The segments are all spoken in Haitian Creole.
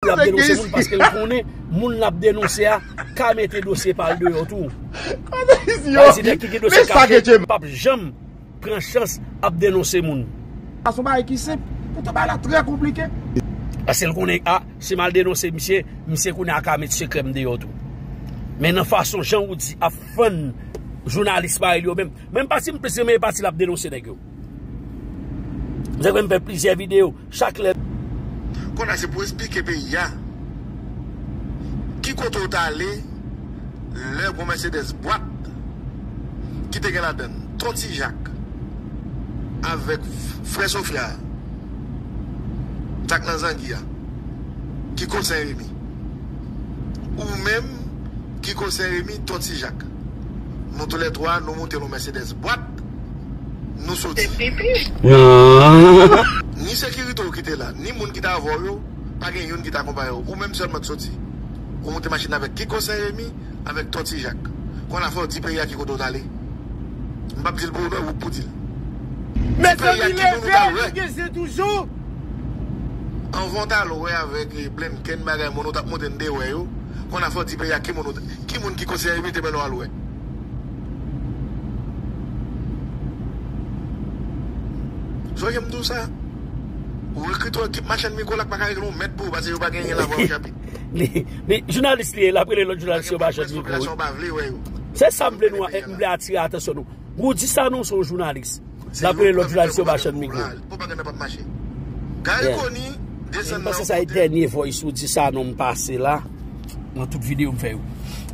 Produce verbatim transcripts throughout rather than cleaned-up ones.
L ap denonse moun paske l konnen moun l ap denonse a ka mete dosye pa l deyò tou. Sa vle di nèg ki gen dosye kache p ap janm pran chans ap denonse moun. Sa se yon bagay ki senp. Poutan bagay la trè konplike. Paske l konnen, a, si m al denonse misye, misye kounye a ka met sekrè m deyò tou. Men nan fason jan Roody ap fann jounalis parèy li yo menm, mwen m pati m plis renmen pati l ap denonse nèg yo. Mwen fè plizyè videyo, chak lè. Kounye a se pou esplike peyi a ki kote w t ale lè gon Mercedes bwat ki te gen ladann Ton Ti Jak avèk frè Sofya, t ak nan zangi a, Kiko Sen Remi. Ou menm, Kiko Sen Remi, Ton Ti Jak. Nou toulètwa, nou moute nan Mercedes bwat, nou soti. Ni sekirite w ki te la, ni moun ki t avè w yo, pa gen youn ki t akonpaye w. Ou menm sèlman k soti. Ou moute machin avèk Kiko Sen Remi, avèk Ton Ti Jak. Kounye a fò w di peyi a ki kote w t ale. M p ap di l pou ou non, ou pou di l. Mezanmi, leve, nou gen zen toujou. Anvan w t al wè avèk, eh, Blinken, bagay moun ou t ap montre n de wè yo. Kounye a fò w di peyi a ki moun ou t-, ki moun ki konseye mete men nou al wè. Sonje m di w sa. Ou rekrite yon ekip machann mikwo la k pa ka regle yon mèd pou ou, paske yo pa gen anyen la vwa yo chapit. Li, li, jounalis li ye, l ap rele lòt jounalis yo machann mikwo, wi. Se sa m vle nou, m vle atire atansyon nou. Roody Sanon se yon jounalis. L ap rele lòt jounalis yo machann mikwo. Pwopagann nan p ap mache. Gary Conille desann nan. M panse sa e dènye voice Roody Sanon m pase la. Nan tout videyo m fè yo.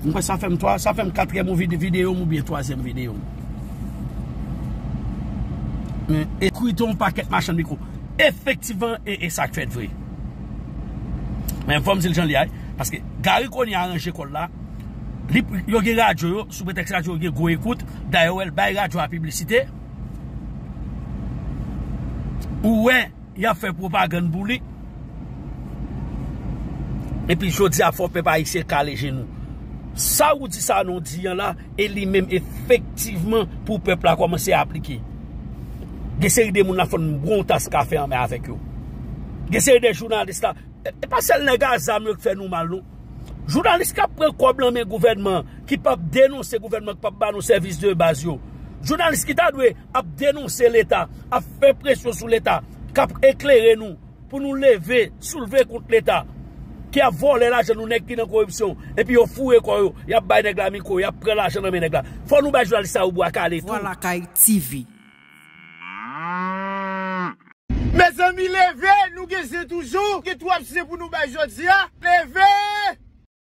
M kwè sa fè m twa, sa fè m katriyèm ou vide-, videyo m oubyen twazyèm videyo m. Men, rekrite yon pakèt machann mikwo. Efektivman, e, e sa k fèt vre. Men fò m di l jan l ye a, wi, paske Gary Conille aranje kò l la. Li, yo gen radyo yo, sou pretèks radyo yo gen gwo ekout. Dayè, w wè l bay radyo a piblisite. Ou wè, y ap fè pwopagann pou li. Epi jodi a, fò pèp ayisyen kale jenou. Sa Roody Sanon di an la, e li menm efektivman pou pèp la kòmanse aplike. Gen seri de moun la fò n bwè yon tas kafe anmè avèk yo. Gen seri de jounalis la, e, e pa sèl nèg a zam yo k fè nou mal, non. Jounalis k ap pran kòb lan men gouvènman, ki p ap denonse gouvènman, ki p ap ba nou sèvis de baz yo. Jounalis ki ta dwe ap denonse Leta, ap fè presyon sou Leta, k ap eklere nou pou nou leve, soulve kont Leta, ki ap vòlè lajan nou, nèg ki nan koripsyon, epi yo foure kò yo, y ap bay nèg la mikwo, y ap pran lajan nan men nèg la. Fò nou bay jounalis sa yo bwa kale tou. Vwala Kay T V. Mezanmi, leve, nou gen zen toujou, gen twòp zen pou nou bay jodi a. Leve!